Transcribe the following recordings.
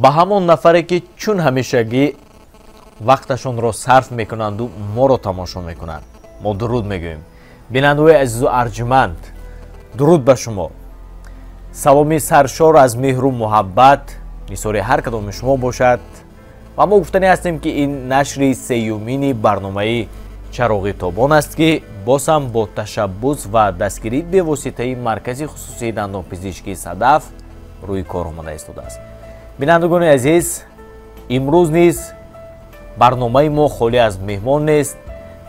Ба ҳамон нафаре ки чун ҳамешагӣ вақташонро сарф мекунанду моро тамошо мекунанд, мо дуруд мегӯем. Бинандаҳои азизу арҷманд, дуруд ба шумо. Саломи саршор аз меҳру муҳаббат нисори ҳар кадоми шумо бошад. Ва мо гуфтанӣ ҳастем, ки ин нашри сеюмини барномаи Чароғи тобон аст, ки боз ҳам бо ташаббус ва дастгирии бевоситаи Маркази хусусии дандонпизишкии Садаф рӯи кор омада истодааст. Бинандагони азиз, имрӯз низ барномаи мо холӣ аз меҳмон нест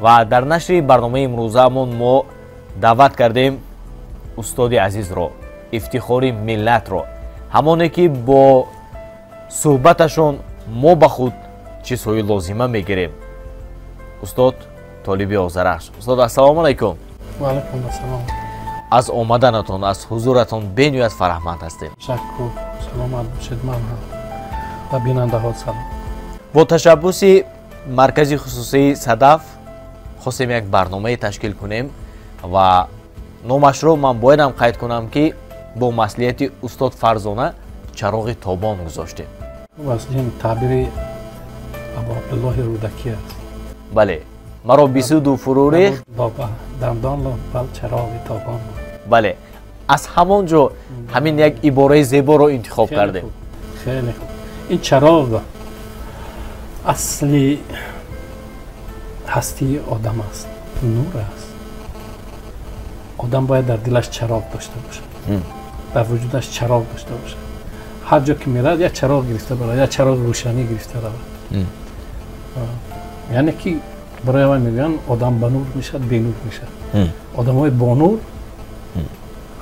ва дар нашри барномаи имрӯзаамон мо даъват кардем устоди азизро, ифтихори миллатро, ҳамоне ки бо суҳбаташон мо ба худ чизҳои лозима мегирем. Устод Толиби Озарахш. Устод, ассалому алайкум. Ва алайкум ассалом. Аз омаданатон, аз ҳузуратон бениҳоят фараҳманд ҳастем. Ташаккур, саломат бошед. Ман ҳам ба бинандаҳо салом. Бо ташаббуси Маркази хусусии Садаф хостем як барномае ташкил кунем ва номашро ман боядам қайд кунам, ки бо маслиҳати устод Фарзона Чароғи тобон гузоштем. Ин таъбири Абу Абдуллоҳи Рӯдакӣ аст. Бале, маро бисуду фурӯ рехт дандон бал чароғи тобон. Бале, аз ҳамон ҷо ҳамин як ибораи зеборо интихоб кардем. Хеле хуб. Ин чароғ асли ҳастии одам аст, нур аст. Одам бояд дар дилаш чароғ дошта бошад, дар вуҷудаш чароғ дошта бошад. Ҳар ҷо ки меравад, як чароғ гирифта барад, як чароғи рӯшанӣ гирифта равад. Яъне ки барои аввал мегӯянд, одам ба нур мешавад, бенур мешавад. Одамҳои бо нур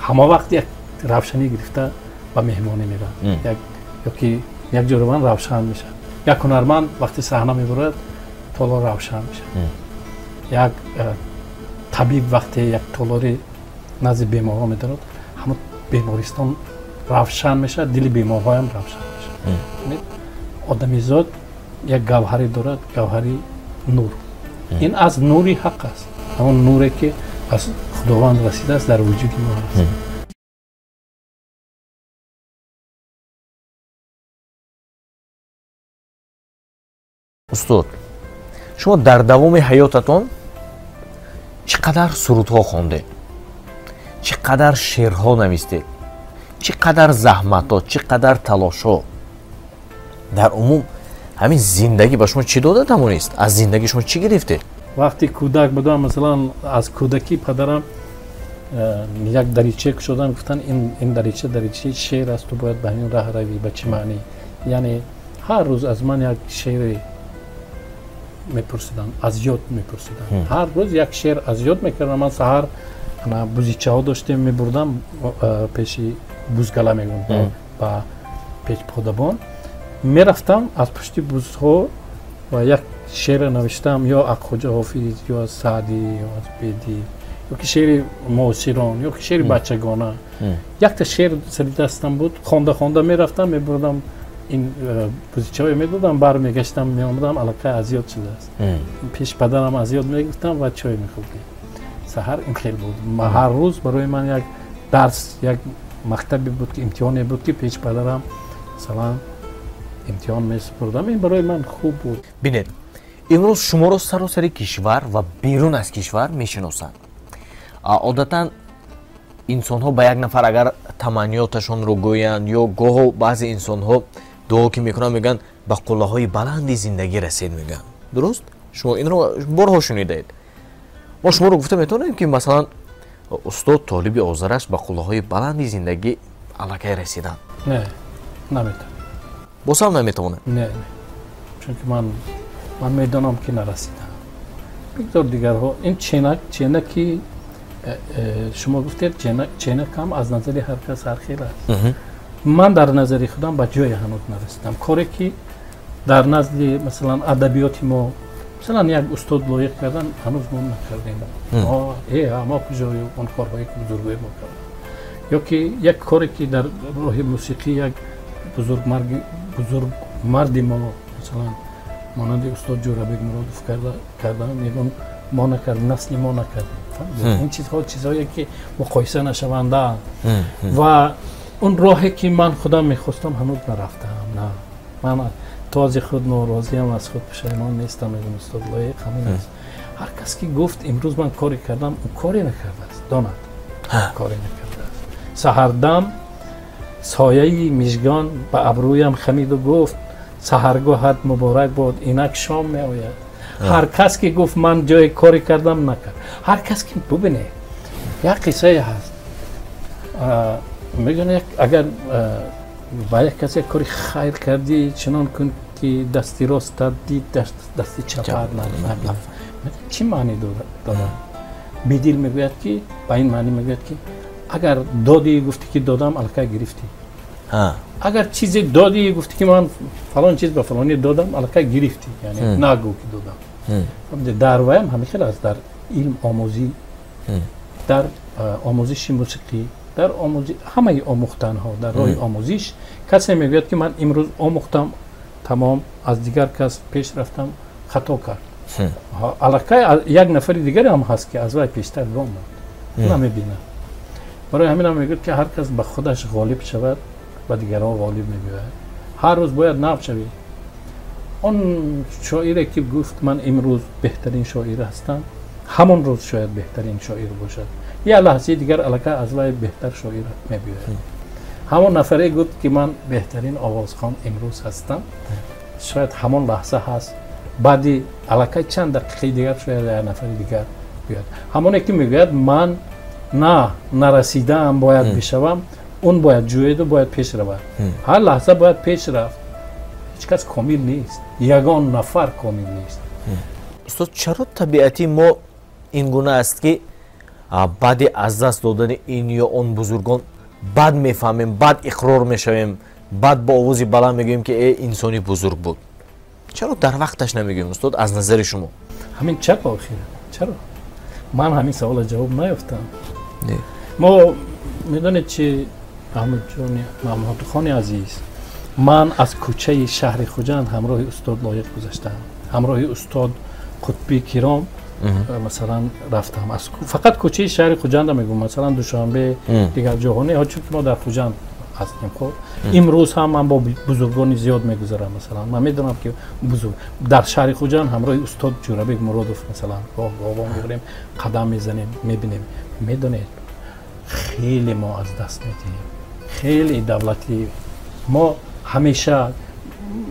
ҳама вақт як равшанӣ гирифта ба меҳмонӣ мераванд, ё ки як ҷо раванд, равшан мешавад. Як ҳунарманд вақти саҳна мебурад, толор равшан мешавад. Як табиб вақте як толори назди беморҳо медорад, ҳама бемористон равшан мешавад, дили беморҳоям равшан мешавад. Одамизод як гавҳарӣ дорад, гавҳари нур. Ин аз нури ҳақ аст, ҳамон нуре ки аз Худованд расидааст, дар вуҷуди мо аст. Устод, шумо дар давоми ҳаётатон чӣ қадар сурудҳо хондед, чӣ қадар шеърҳо навистед, чӣ қадар заҳматҳо, чӣ қадар талошҳо? Дар умум ҳамин зиндагӣ ба шумо чӣ дода тавонист? Аз зиндагӣ шумо чӣ гирифтед? Вақте кӯдак будам, масалан, аз кӯдакӣ падарам як дарича кушодан, гуфтанд, ин дарича даричаи шеър аст, ту бояд ба ҳамин раҳ равӣ. Ба чӣ маънӣ? Яъне ҳар рӯз аз ман як шеъре мепурсиданд, аз ёд мепурсиданд. Ҳар рӯз як шеър аз ёд мекардам. Ман саҳар бузичаҳо доштем, мебурдам пеши бузгала, мегӯям, ба пеш подабон мерафтам, аз пушти бузҳо ва як шеъре навиштам, ё Ақхоҷа Ҳофиз, ё аз Саъдӣ, ё аз Бедӣ, ё ки шеъри муосирон, ё ки шеъри бачагона. Якта шеър сари дастам буд, хонда хонда мерафтам, мебурдам, ин бузичаҳое медодам, бармегаштам, меомадам, аллакай аз ёд шудааст. Пеш падарам аз ёд мегуфтам ва чой мехӯрдем саҳар. Ин хел буд. Ҳар рӯз барои ман як дарс, як мактабе буд, ки имтиҳоне буд, ки пеш падарам масалан имтиҳон месупурдам. Ин барои ман хуб буд. Бинед, имрӯз шуморо саросари кишвар ва берун аз кишвар мешиносанд. Одатан инсонҳо ба як нафар агар таманниёташонро гӯянд, ё гоҳо баъзе инсонҳо дуо ки мекунанд, мегӯянд, ба қуллаҳои баланди зиндагӣ расед, мегӯянд. Дуруст? Шумо инро борҳо шунидаед. Мо шуморо гуфта метавонем, ки масалан устод Толиби Озарахш ба қуллаҳои баланди зиндагӣ аллакай расиданд? Не, наметавонам. Боз ҳам наметавонем? Не, чунки ман медонам, ки нарасидам. Бигзор дигарҳо. Ин ченак, ченаки шумо гуфтед, ченак ҳам аз назари ҳар кас ҳар хел аст. Ман дар назари худам ба ҷое ҳанӯз нарасидам. Коре ки дар назди масалан адабиёти мо, масалан, як устод лоиқ кардан, ҳанӯз мо накардем. Мо куҷою он корҳое ки бузургои мо карданд, ё ки як коре ки дар роҳи мусиқӣ як бузургмарди мо, масалан, монанди устод Ҷӯрабек Муродов кардан, мегӯям, мо накардем, насли мо накардем. Ин чизҳо чизҳое ки муқоиса нашавандаанд ва он роҳе ки ман худам мехостам, ҳанӯз нарафтаам. На. Ман този худ норозиам, аз худ пушаймон нестам, мегӯям устод Лоиқ ҳамин аст. Ҳар кас ки гуфт имрӯз ман коре кардам, ӯ коре накардааст, донад коре накардааст. Саҳардам сояи мижгон ба абрӯям хамиду гуфт саҳаргоҳат муборак бод, инак шом меояд. Ҳар кас ки гуфт ман ҷое коре кардам, накард. Ҳар кас ки бубинед, як қиссае ҳаст, мегӯянд агар ба як касе кори хайр кардӣ, чунон кун ки дасти ростат дид, дасти чапат набинад. Чӣ маъне дорад? Бедил мегӯяд ки ба ин маъне мегӯяд ки агар додӣ гуфтӣ ки додам, аллакай гирифтӣ. Агар чизе додӣ гуфтӣ ки ман фалон чиз ба фалонӣ додам, аллакай гирифтӣ, яъне нагӯ ки додам. Дар ваям ҳамин хел аст, дар илм омӯзӣ, дар омӯзиши мусиқӣ, дар ҳамаи омӯхтанҳо, дар роҳи омӯзиш касе мегӯяд ки ман имрӯз омӯхтам, тамом, аз дигар кас пеш рафтам, хато кард. Аллакай як нафари дигаре ҳам ҳаст ки аз вай пештар гом монд, намебинад. Барои ҳамин ҳам мегӯяд ки ҳар кас ба худаш ғолиб шавад, ба дигарон ғолиб мебиёяд. Ҳар рӯз бояд нав шавӣ. Он шоире ки гуфт ман имрӯз беҳтарин шоир ҳастам, ҳамон рӯз шояд беҳтарин шоир бошад. Як лаҳзаи дигар аллакай аз вай беҳтар шоир мебиёяд. Ҳамон нафаре гуфт ки ман беҳтарин овозхон имрӯз ҳастам, шояд ҳамон лаҳза ҳаст, баъди аллакай чанд дақиқаи дигар шояд як нафари дигар биёяд. Ҳамоне ки мегӯяд ман на нарасидаам, бояд бишавам, он бояд ҷӯяду бояд пеш равад. Ҳар лаҳза бояд пеш рафт. Ҳеҷ кас комил нест, ягон нафар комил нест. Устод, чаро табиати мо ин гуна аст ки баъди аз даст додани ин ё он бузургон бад мефаҳмем, бад иқрор мешавем, бад бо овози баланд мегӯем ки э инсони бузург буд? Чаро дар вақташ намегӯем, устод, аз назари шумо? Ҳамин чаро охир? Чаро? Ман ҳамин савола ҷавоб наёфтам. Мо медонед чи, Маҳмудҷони Маҳмудхони азиз, ман аз кӯчаи шаҳри Хуҷанд ҳамроҳи устод Лоиқ гузаштаам, ҳамроҳи устод Қутбӣ Киром масалан рафтам. Фақат кӯчаи шаҳри Хуҷанда мегӯм, масалан Душанбе, дигар ҷоҳо не, чунки мо дар Хуҷанд ҳастем. Хоб, имрӯз ҳам ман бо бузургони зиёд мегузарам. Масалан ман медонам ки бузург дар шаҳри Хуҷанд ҳамроҳи устод Ҷӯрабек Муродов масалан гоҳ гоҳ мебарем, қадам мезанем, мебинем. Медонед, хеле мо аз даст медиҳем, хеле давлати мо ҳамеша.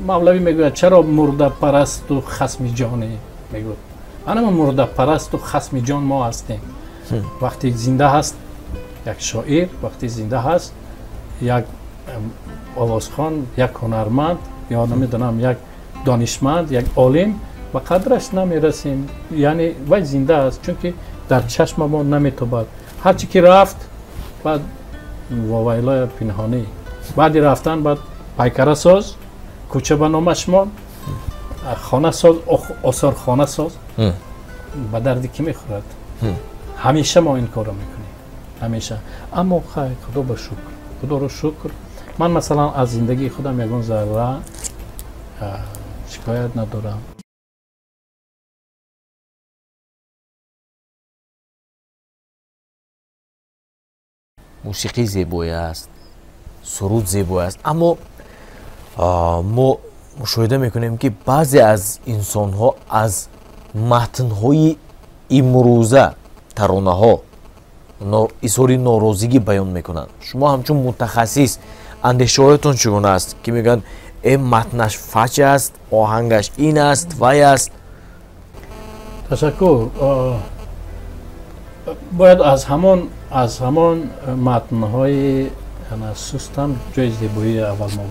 Мавлавӣ мегӯяд чаро мурдапарасту хасми ҷоне, мегӯяд ана мо мурдапарасту хасми ҷон мо ҳастем. Вақте зинда ҳаст як шоир, вақте зинда ҳаст як овозхон, як ҳунарманд ё намедонам як донишманд, як олим, ба қадраш намерасем. Яъне вай зинда аст, чунки дар чашма мо наметобад. Ҳарчи ки рафт, баъд вовайлоя пинҳонӣ, баъди рафтан баъд пайкара соз, кӯча ба номаш мон, хона соз, осорхона соз, ба дарди кӣ мехӯрад? Ҳамеша мо ин корро мекунем, ҳамеша. Аммо хайр, худо ба шукр, худоро шукр, ман масалан аз зиндагии худам ягон зарра шикоят надорам. Мусиқӣ зебоя аст, суруд зебоя аст, аммо мо мушоҳида мекунем ки баъзе аз инсонҳо аз матнҳои имрӯза таронаҳо изҳори норозигӣ баён мекунанд. Шумо ҳамчун мутахассис андешаҳоятон чӣ гуна аст ки мегӯянд э матнаш фач аст, оҳангаш ин аст, вай аст? Ташаккур. Бояд аз ҳамон матнҳои сустам ҷои зебоии аввал мо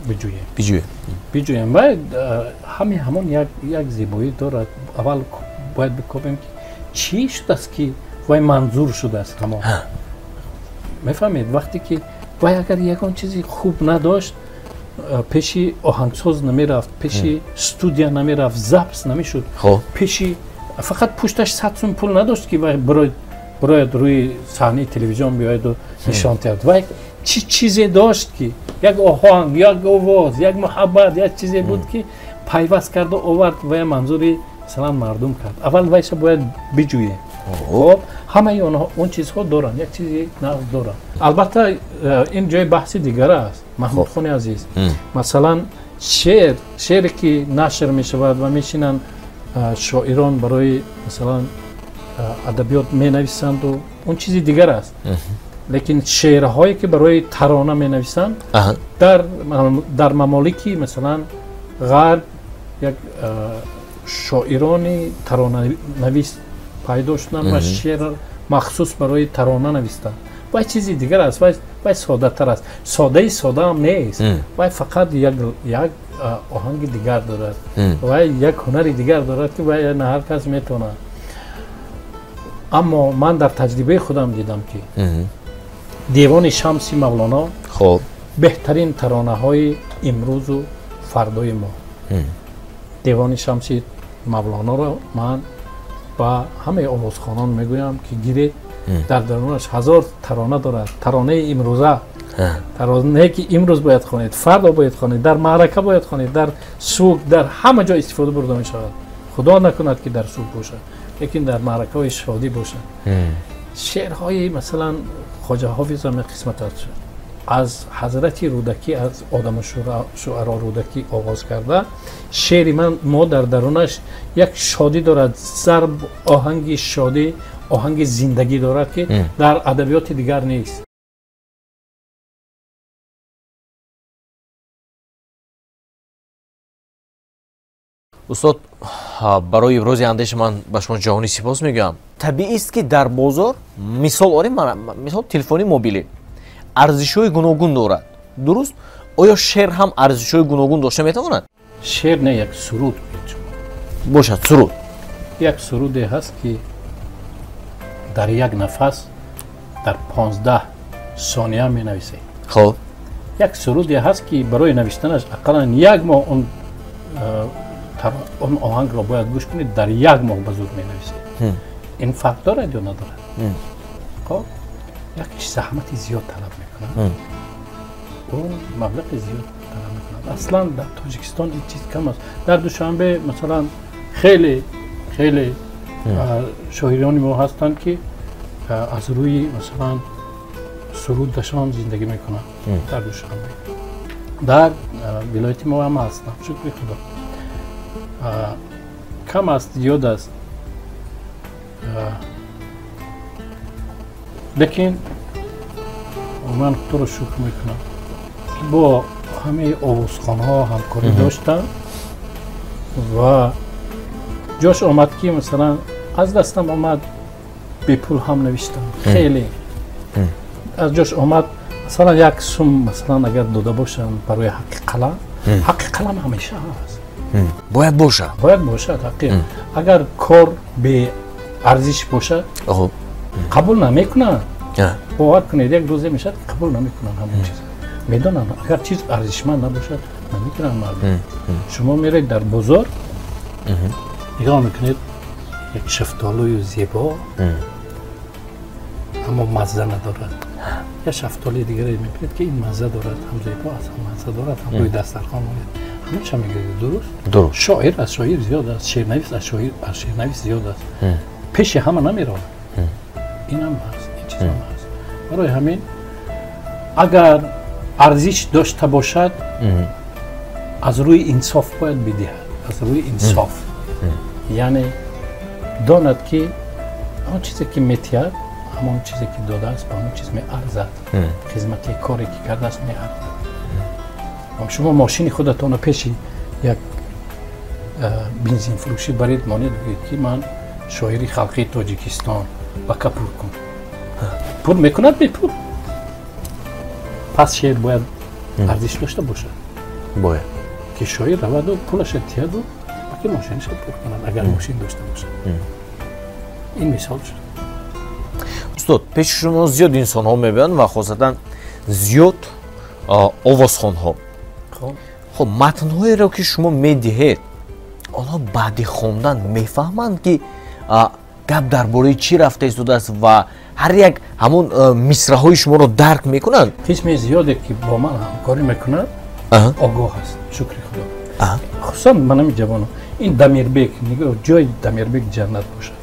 биҷӯем. Биҷӯем. Ва ҳамин ҳамон як зебоӣ дорад. Аввал бояд бикобем ки чӣ шудааст ки вай манзур шудааст ҳамон. Мефаҳмед, вақте ки вай агар ягон чизи хуб надошт, пеши оҳангсоз намерафт, пеши студия намерафт, запис намешуд, пеши фақат пушташ 100 сум пул надошт ки вай бирояд рӯи саҳнаи телевизион биёяду нишон диҳад. Вай чӣ чизе дошт ки як оҳанг, як овоз, як муҳаббат, як чизе буд ки пайваст карду овард вай манзури масалан мардум кард. Аввал вайша бояд биҷӯем. Хоб, ҳамаи онҳо он чизҳо доранд, як чизи нағз доранд. Албатта ин ҷои баҳси дигар аст, Маҳмудхони азиз. Масалан Шеъре ки нашр мешавад ва мешинанд шоирон барои масалан адабиёт менависанду, он чизи дигар аст. Лекин шеърҳое ки барои тарона менависанд, дар мамолики масалан ғарб як шоирони таронанавис пайдо шуданд ва шеър махсус барои тарона навистанд. Вай чизи дигар аст, вай соддатар аст. Содаи сода ҳам нест, вай фақат як оҳанги дигар дорад, вай як ҳунари дигар дорад, ки вай на ҳар кас метавонад. Аммо ман дар таҷрибаи худам дидам, ки Девони Шамси Мавлоно беҳтарин таронаҳои имрӯзу фардои мо. Девони Шамси Мавлоноро ман ба ҳамаи овозхонон мегӯям, ки гиред, дар дарунаш 1000 тарона дорад. Таронаи имрӯза, таронае ки имрӯз бояд хонед, фардо бояд хонед, дар маърака бояд хонед, дар суг, дар ҳама ҷо истифода бурда мешавад. Худо накунад, ки дар суг бошад, лекин дар маъракаҳои шодӣ бошад. Шеърҳои масалан Хоҷа Ҳофиз ҳам қисмат аст. Аз Ҳазрати Рӯдакӣ, аз Одаму шуаро Рӯдакӣ оғоз карда, шеъри ман мо дар дарунаш як шодӣ дорад, зарб оҳанги шодӣ, оҳанги зиндагӣ дорад, ки дар адабиёти дигар нест. Устод, барои ибрози андеша ман ба шумо ҷаҳонӣ сипос мегӯям. Табиист, ки дар бозор, мисол орем, мисол телефони мобилӣ арзишҳои гуногун дорад, дуруст? Оё шеър ҳам арзишҳои гуногун дошта метавонад? Шеър не, як суруд бошад. Суруд як суруде ҳаст, ки дар як нафас дар 15 сония менависед. Хоб, як суруде ҳаст, ки барои навиштанаш ақаллан як моҳ он оҳангро бояд гӯш кунед, дар як моҳ ба зуд менависед. Ин фарқ дорад ё надорад? Хоб, якеш заҳмати зиёд талаб мекунад, он маблағи зиёд талаб мекунад. Аслан дар Тоҷикистон ин чиз кам аст. Дар Душанбе масалан хеле хеле шоирони мо ҳастанд, ки аз рӯи масалан сурудашон зиндагӣ мекунанд дар Душанбе. Дар вилояти мо ҳам ҳастанд, шукри Худо. Кам аст, зиёд аст, лекин ман Худоро шукр мекунам, ки бо ҳамаи овозхонҳо ҳамкорӣ доштам ва ҷош омад, ки масалан аз дастам омад бепул ҳам навиштам. Хеле аз ҷош омад, масалан як сум масалан агар дода бошам барои ҳаққи қалам, ҳаққи қалам ҳамеша ҳаст. Бояд бошад, бояд бошад ҳаққи. Агар кор беарзиш бошад, қабул намекунанд. Бовар кунед, як рӯзе мешавад, ки қабул намекунанд ҳамон чиз. Медонанд, агар чиз арзишманд набошад, намекунанд мардум. Шумо меравед дар бозор, нигоҳ мекунед, як шафтолӯи зебо, аммо мазза надорад. Як шафтолии дигаре мебинед, ки ин мазза дорад, ҳам зебо аст, ҳам мазза дорад, ҳам рӯи дастархон ояд. Ҳамаша мегиред, дуруст? Дуруст. Шоир аз шоир зиёд аст, шеърнавис аз шеърнавис зиёд аст. Пеши ҳама намеравад. Инам ҳаст, ин чизам ҳаст. Барои ҳамин агар арзиш дошта бошад, аз рӯи инсоф бояд бидиҳад, аз рӯи инсоф. Яъне донад, ки он чизе ки метиҳад, ҳамон чизе ки додааст, ба ҳамон чиз меарзад. Хизмати коре ки кардааст меарзад. Шумо мошини худатонро пеши як бензинфурӯшӣ баред, монед, бигӯед, ки ман шоири халқии Тоҷикистон, ба ка пур кун. Пур мекунад бепул. Пас шеър бояд арзиш дошта бошад. Бояд. Ки шоир раваду пулаша тиҳаду баки мошинаша пур кунад, агар мошин дошта бошад. Ин мисол шуд. Устод, пеши шумо зиёд инсонҳо мебиёнд ва хосатан зиёд овозхонҳо. Хоб, матнҳоеро ки шумо медиҳед, онҳо баъди хондан мефаҳманд, ки гап дар бораи чӣ рафта истодааст ва ҳар як ҳамон мисраҳои шуморо дарк мекунанд? Қисми зиёде ки бо ман ҳамкорӣ мекунад, огоҳ аст, шукри Худо. Хусусан манами ҷавоно. Ин Дамирбек, нигоҳ, ҷои Дамирбек ҷаннат бошад.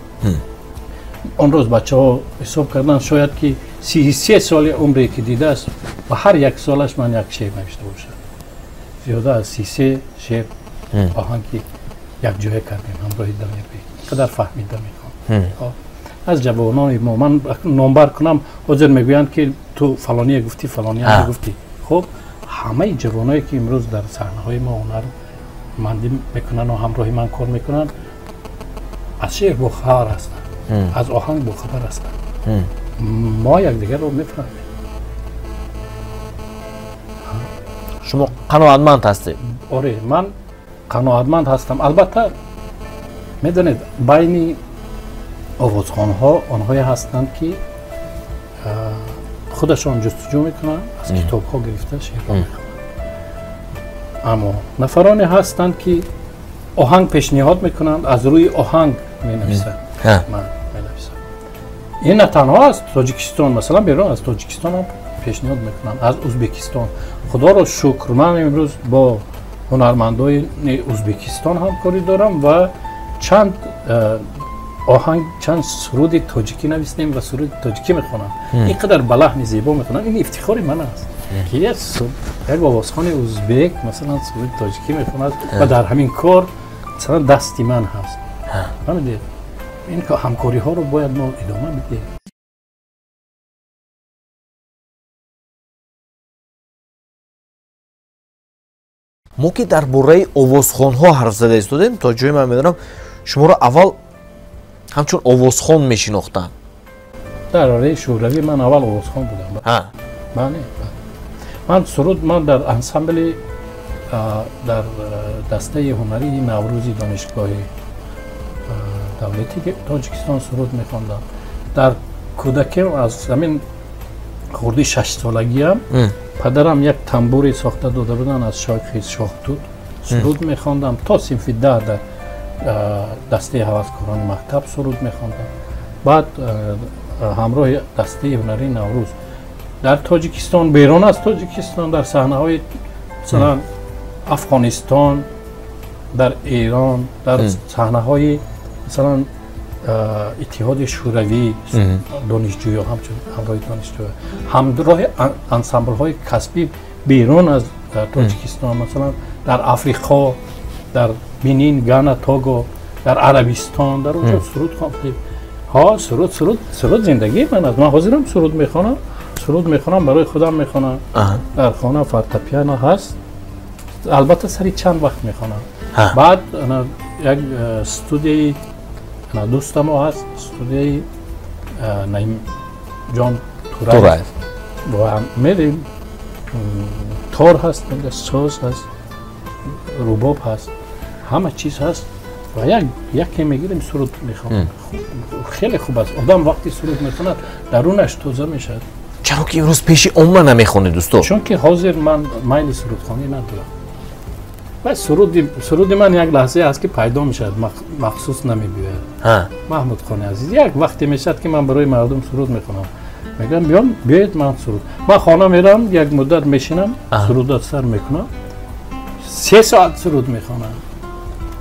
Он рӯз бачаҳо ҳисоб карданд, шояд ки 33 соли умре ки дидааст, ба ҳар як солаш ман як шеър навишта бошад. зиёда аз 33 шеър оҳанги якҷоя кардем ҳамроҳи Дамирбек. Қадар фаҳмида мехонд. Аз ҷавонони мо ман номбар кунам, ҳозир мегӯянд ки ту фалония гуфтӣ, фалония гуфтӣ. Хуб, ҳамаи ҷавоное ки имрӯз дар саҳнаҳои мо ҳунармандӣ мекунанд ва ҳамроҳи ман кор мекунанд, аз шеър бохабар ҳастанд, аз оҳанг бохабар ҳастанд. Мо якдигарро мефаҳмем. Шумо қаноатманд ҳастед? Оре, ман қаноатманд ҳастам. Албатта, медонед, байни овозхонҳо онҳое ҳастанд ки худашон ҷустуҷӯ мекунанд, аз китобҳо гирифта шеърҳо мехонанд. Аммо нафароне ҳастанд ки оҳанг пешниҳод мекунанд, аз рӯи оҳанг менависанд. Ман менависам. Ин на танҳо аз Тоҷикистон, масалан берун аз Тоҷикистон ҳам пешниҳод мекунанд, аз Ӯзбекистон. Худоро шукр, ман имрӯз бо ҳунармандони Ӯзбекистон ҳамкорӣ дорам ва чанд оҳанг, чанд суруди тоҷикӣ навистем ва суруди тоҷикӣ мехонам. Ин қадар ба лаҳни зебо мехонам, ин ифтихори ман аст ки як овозхони ӯзбек масалан суруди тоҷикӣ мехонад ва дар ҳамин кор масалан дасти ман ҳаст. Фаҳмидед? Ин ҳамкориҳоро бояд мо идома бидиҳем. Мо ки дар бораи овозхонҳо ҳарф зада истодем, то ҷое ман медонам шуморо аввал ҳамчун овозхон мешинохтанд. Дар давраи Шӯравӣ ман аввал овозхон будам. Бале. Ман суруд, ман дар ансамбли, дар дастаи ҳунарии Наврӯзи донишгоҳи давлатии Тоҷикистон суруд мехондам. Дар кӯдакиам, аз ҳамин хурди 6-солагиам, падарам як тамбуре сохта дода буданд аз шохи шоҳтут, суруд мехондам. То синфи 10 дар дастаи ҳаваскорони мактаб суруд мехондам. Баъд ҳамроҳи дастаи ҳунарии Наврӯз дар Тоҷикистон, берун аз Тоҷикистон, дар саҳнаҳои масалан Афғонистон, дар Эрон, дар саҳнаҳои масалан Иттиҳоди Шӯравӣ, донишҷӯё, ҳамчун ҳамроҳи донишҷӯё, ҳамроҳи ансамблҳои касбӣ берун аз Тоҷикистон, масалан дар Африқо, дар Бенин, Гана, Того, дар Арабистон, дар онҷо суруд хондем. Ҳа, суруд, суруд, суруд зиндагии ман аст. Ман ҳозирам суруд мехонам, суруд мехонам, барои худам мехонам. Дар хона фортепиано ҳаст, албатта сари чанд вақт мехонам. Баъд як студияи дӯстамо ҳаст, студияи Наимҷон Тураев, ва мерем, тор ҳаст, соз ҳаст, рубоб ҳаст, ҳама чиз ҳаст ва яке мегирем, суруд мехонам. Хеле хуб аст. Одам вақти суруд мехонад, дарунаш тоза мешавад. Чаро ки имрӯз пеши омма намехонед, дӯсто? Чунки ҳозир ман майли сурудхонӣ надорам. Ва суруди ман як лаҳзае аст ки пайдо мешавад, махсус намебиёяд. Маҳмудхони азиз, як вақте мешавад ки ман барои мардум суруд мехонам. Мегӯям биёед ман суруд. Ман хона мерам, як муддат мешинам, сурудро сар мекунам, 3 соат суруд мехонам,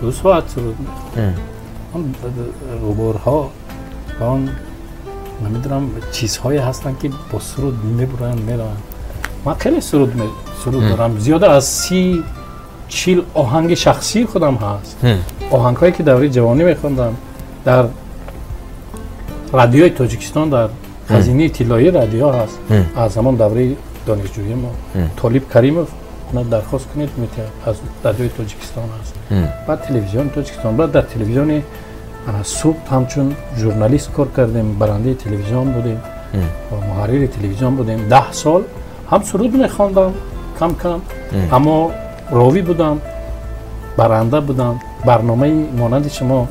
2 соат суруд мехонам. Он ғуборҳо, он намедонам чизҳое ҳастанд ки бо суруд мебуранд, мераванд. Ман хеле суруд дорам, зиёда аз 30-40 оҳанги шахсии худам ҳаст. Оҳангҳое ки давраи ҷавонӣ мехондам дар радиои Тоҷикистон, дар хазинаи тиллоии радио ҳаст. Аз ҳамон давраи донишҷӯии мо Толиб Каримов дархост кунед, аз радиои Тоҷикистон аст. Баъд телевизиони Тоҷикистон, баъд дар телевизиони субҳ ҳамчун журналист кор кардем, барандаи телевизион будем, муҳаррири телевизион будем. 10 сол ҳам суруд мехондам кам кам, аммо ровӣ будам, баранда будам. Барномаи монанди шумо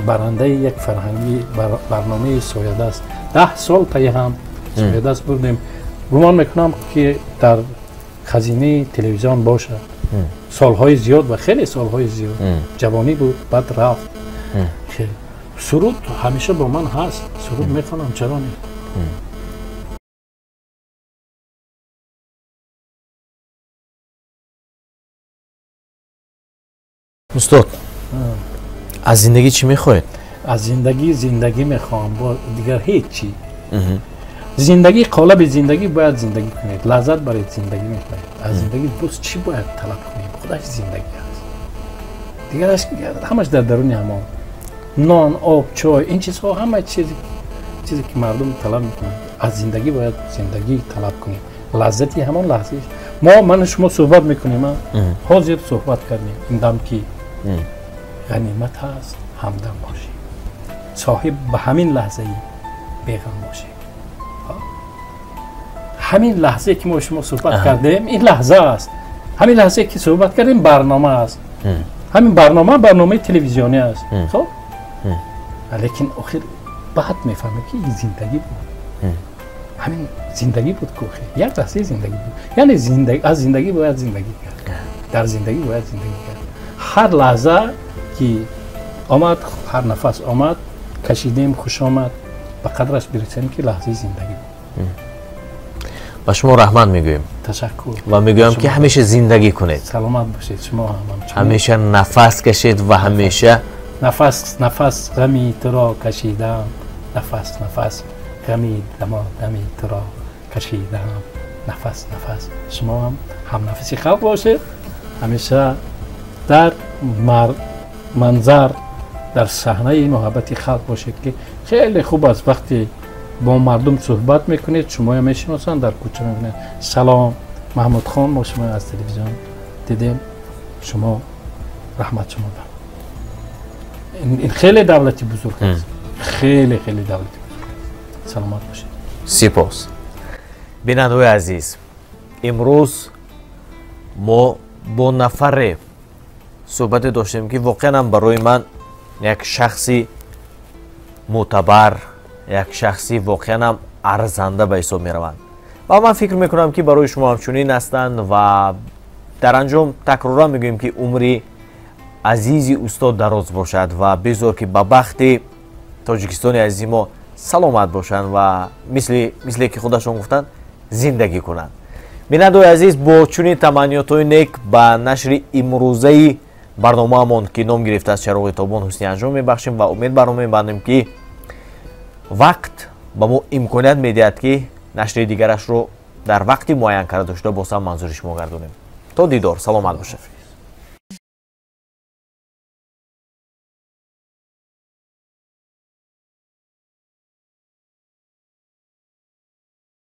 барандаи як фарҳангӣ барномаи соядаст. 10 сол пайи ҳам соядаст бурдем. Гумон мекунам ки дар хазинаи телевизион бошад. Солҳои зиёд ва хеле солҳои зиёд ҷавонӣ буд, баъд рафт. Хеле суруд ҳамеша бо ман ҳаст, суруд мехонам, чаро не? Устод, аз зиндагӣ чӣ мехоҳед? Аз зиндагӣ зиндагӣ мехоҳам, бо дигар ҳеҷ чӣ. Зиндагӣ, қолаби зиндагӣ бояд зиндагӣ кунед, лаззат баред, зиндагӣ мекунед. Аз зиндагӣ боз чӣ бояд талаб кунем? Худаш зиндагӣ аст. Дигараш ҳамаш дар даруни ҳамон нон, об, чой, ин чизҳо ҳама чизе ки мардум талаб мекунанд. Аз зиндагӣ бояд зиндагӣ талаб кунем, лаззати ҳамон лаҳза. Мо ману шумо суҳбат мекунем, ҳозир суҳбат кардем, ин дам ки ғанимат аст, ҳамдам бошем, соҳиб ба ҳамин лаҳзаи беғам бошем. Ҳамин лаҳзае ки мо шумо суҳбат кардем, ин лаҳза аст. Ҳамин лаҳзае ки суҳбат кардем, барнома аст. Ҳамин барнома барномаи телевизионӣ аст. Хоб, лекин охир баъд мефаҳмем ки ин зиндагӣ буд. Ҳамин зиндагӣ буд ки охир як лаҳзаи зиндагӣ буд. Яъне аз зиндагӣ бояд зиндагӣ кард, дар зиндагӣ бояд зиндагӣ кард. Ҳар лаҳза ки омад, ҳар нафас омад, кашидем, хуш омад, ба қадраш бирасем ки лаҳзаи зиндагӣ буд. Ба шумо раҳмат мегӯем. Ташаккур. Ва мегӯям ки ҳамеша зиндагӣ кунед. Саломат бошед шумо ҳам. Ҳамеша нафас кашед ва ҳамеша нафас нафас ғами туро кашидам, нафас нафас ғами дамодами туро кашидам, нафас нафас. Шумо ҳам ҳамнафаси халқ бошед, ҳамеша дар манзар, дар саҳнаи муҳаббати халқ бошед, ки хеле хуб аст вақте бо мардум суҳбат мекунед, шумоя мешиносанд, дар кӯча мебинанд. Салом Маҳмудхон, мо шумо аз телевизион дидем, шумо раҳмат шумо. Ин хеле давлати бузург аст, хеле хеле давлати бузург аст. Саломат бошед. Сипос. Бинандаои азиз, имрӯз мо бо нафаре суҳбате доштем, ки воқеан ҳам барои ман як шахси мӯътабар, як шахси воқеан ҳам арзанда ба ҳисоб мераванд ва ман фикр мекунам, ки барои шумо ҳамчунин ҳастанд. Ва дар анҷом такроран мегӯем, ки умри азизи устод дароз бошад ва бизор, ки ба бахти Тоҷикистони азизи мо саломат бошанд ва мисле ки худашон гуфтанд, зиндагӣ кунанд. Бинандаои азиз, бо чунин таманниётҳои нек ба нашри имрӯзаи барномаамон, ки ном гирифтааст «Чароғи тобон», ҳусни анҷом мебахшем ва умед барно мебандем, ки вақт ба мо имконият медиҳад, ки нашри дигарашро дар вақти муайян карда шуда боз ҳам манзури шумо гардонем. То дидор, саломат бошед.